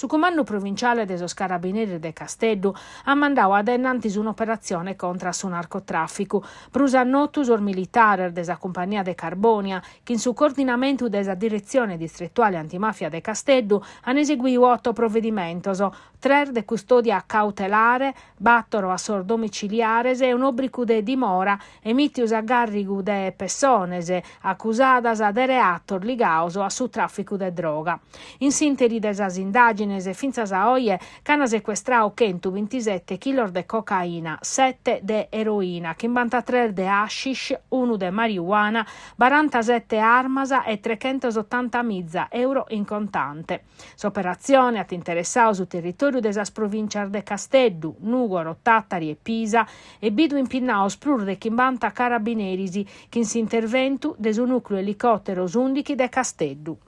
Su Cumandu Provinciale de sos Carabineris de Casteddu at mandadu a dae innantis un'operatzione contra a su narcotràficu. Prus a notu sos militares de sa Cumpagnia de Carbònia, chin su coordinamentu de sa Diretzione Distretuale Antimàfia de Casteddu, an eseguidu oto provedimentos, tres de custòdia cautelare, bàtoro a sos domiciliares e un'òbrigu de dimora emìtios a gàrrigu de pessones acusadas de reatos ligados a su tràficu de droga. In s'ìnteri de sas indàgines, fintzas a oje, ch'an secuestradu chentubintisete chilos de cocaina, sete de eroina, chimbantatres de hashish, unu de mariuana, barantasete armas e trechentosottantamiza euro in contante. S'operatzione at interessadu su territòriu de sas provìntzias de Casteddu, Nùgoro, Tàtari e Pisa e bidu impinnados prus de chimbanta carabineris chin s'interventu de su nùcleu elicòteros ùndighi de Casteddu.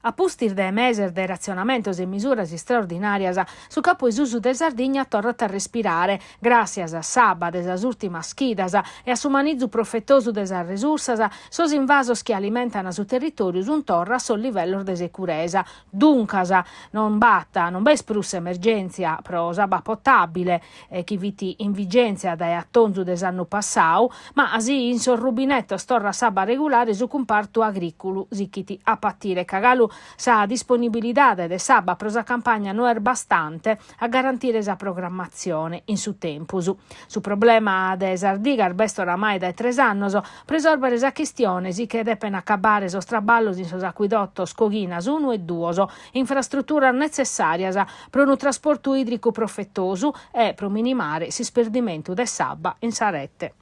A pustis de meses de ratzionamentos e misuras istraordinàrias, su Capu 'e Susu de Sardigna torrat a respirare, gràssias a s'abba de sas ùrtimas chidas e a su manizu profetosu de sas resursas, sos invasos chi alimentan su territòriu sunt torra a sos livellos de securesa. Duncas, non b'at, non b'est prus s'emergèntzia pro s'abba potàbile, chi fit in vigèntzia dae atonzu de s'annu passadu, ma si in sos rubinetos torrat s'abba regulare su cumpartu agrìculu sichit a patire ca galu sa disponibilidade de s'abba pro sa campagna no est bastante a garantire sa programmatzione in su tempus. Su problema de sas digas b'est oramai dae tres annos, pro isòrbere sa chistione si che depen acabare sos traballos in sos acuidotos Coghinas unu e duos, infrastruturas netzessàrias pro unu trasportu ìdricu profetosu e pro minimare s'isperdimentu de s'abba in sa rete.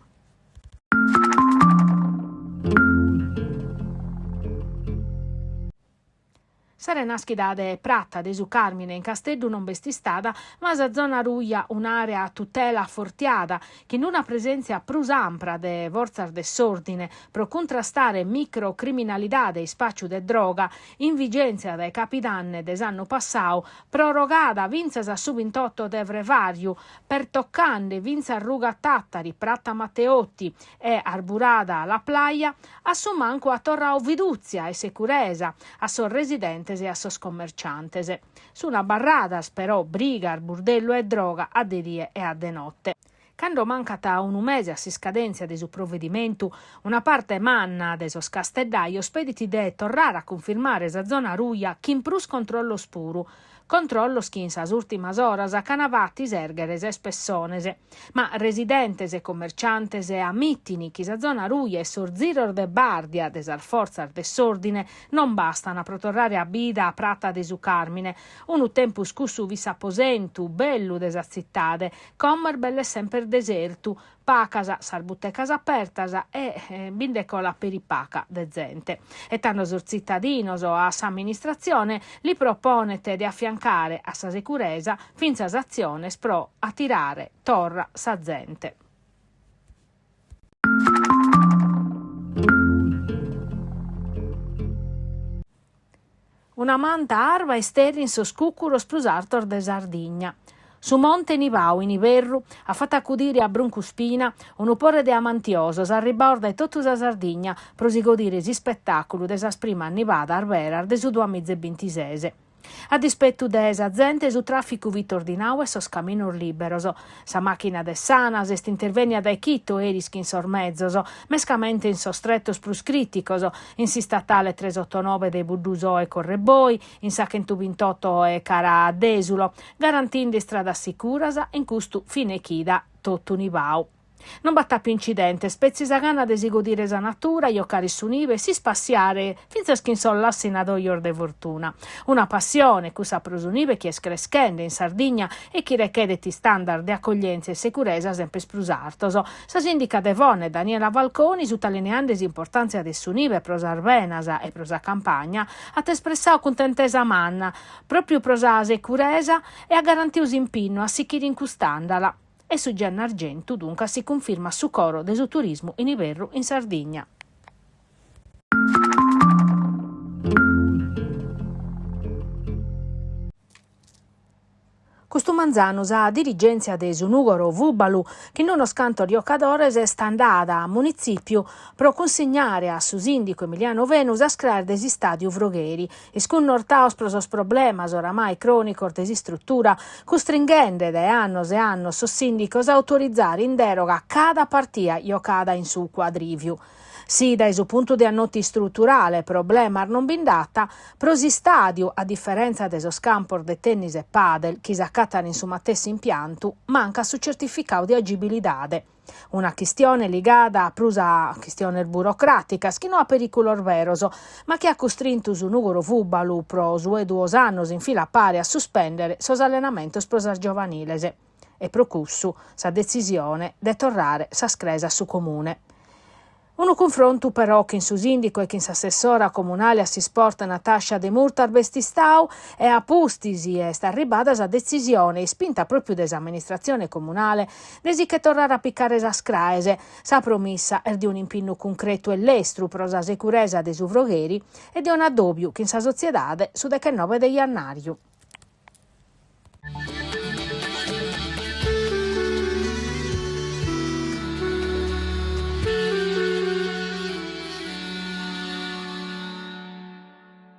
Sa renàschida de Prata de su Càrmine in Casteddu non b'est istada, ma sa zona ruja, un'àrea a tutela afortiada, chin una presèntzia prus ampra de fortzas de s'òrdine pro cuntrastare microcriminalidade e ispàciu de droga, in vigèntzia dae capidanne de s'annu passadu, prorogada fintzas a su bintotto de frevàriu, pertocande fintzas Ruga Tàtari, Prata Matteotti e Arburada La Plàia, a su mancu at torradu fidùtzia e securesa a sos residentes e a sos commerciantes. Sun abarradas, però, brigas, burdellu e droga a de die e a de note. Cando mancat unu mese a s'iscadèntzia de su provedimentu, una parte manna de sos casteddajos pedit de torrare a cunfirmare sa zona ruja chin prus controllos puru, controllos chi in sas ùrtimas oras ch'an fatu isèrghere ses pessones. Ma residentes e commerciantes ammitin chi sa zona ruja e sos ziros de bàrdia de sas fortzas de s'òrdine non bastan pro torrare a bida a Prata de su Càrmine, Unu tempus cussu fit s'aposentu bellu de sa tzitade, como est belle semper desertu, pacas sas butecas apertas e bi nde colat peri paca de zente. E tando sos tzitadinos a s'amministratzione li proponent de afiancare a sa securesa fintzas atziones pro atirare torra sa zente. Una manta arba isterrit sos cùcuros prus artos de Sardigna. Su Monte Nibau in iberru at fatu acudire a Bruncu Spina unu pore de amantiosos arribbados dae totu sa Sardigna pro si godire s'ispetàculu de sas primas nibadas beras de su duamiza e bintises. A dispetu de sa zente su tràficu fit ordinadu e sos caminos lìberos. Sa màchina de s'Anas est intervènnia dae chito eris chin sos mezos, mescamente in sos tretos prus crìticos, in s'istatale tresottonobe de Buddusò e Correboi, in sa chentubintotto cara a Dèsulo, garantinde istradas sicuras in custu fine chida totu nibau. Non b'at àpiu incidentes, petzi sa gana de si godire sa natura, jocare su nibe e s'ispassiare fintzas chin sos lassinadojos de fortuna. Una passione, cussa pro su nibe chi est creschende in Sardigna e chi rechedet istandard de acoglièntzia e securesa semper prus artos. Sa sìndica de Fonne, Daniela Falconi, sutalineande s'importàntzia de su nibe pro sas benas e pro sa campagna, at espressadu cuntentesa manna, pròpriu pro sa securesa e at garantidu s'impinnu a sichire in cust'àndala. E su Gennargentu duncas si cunfirmat su coro de su turismu in iberru in Sardigna. Custu manzanu sa dirigèntzia de su Nùgoro Fùbalu, chin unos cantos jocadores, est andada a Munitzìpiu pro cunsignare a su sìndicu Emiliano Fenu sas craes de s'istàdiu Frogheri, iscunnortados pro sos problemas oramai crònicos de s'istrutura, custringhende dae annos e annos sos sìndicos a autorizare in dèroga cada partia jocada in su cuadrìviu. Si dae su puntu de annotu istruturale problemas non bi nd'at, pro s'istàdiu, a diferèntzia de sos campos de tennis e padel chi s'acatan in su matessi impiantu, mancat su certificadu de agibilidade. Una chistione ligada prus a chistiones burocràticas chi no a perìculos beros, ma chi at custrintu su Nùgoro Fùbalu pro su 'e duos annos in fila a pare a suspèndere sos allenamentos pro sas giovaniles. E pro cussu sa detzisione de torrare sas craes a su Comune. Unu cunfrontu però chin su sìndicu e chin s'assessora comunale a s'isport Natascia Demurtas b'est istadu e a pustis est arribbada sa detzisione, ispinta pròpiu de s'amministratzione comunale, de si che torrare a picare sas craes. Sa promissa est de un'impinnu cuncretu e lestru pro sa seguresa de su Frogheri e de un'addòbiu chin sa sotziedade su dechenobe de jannàriu.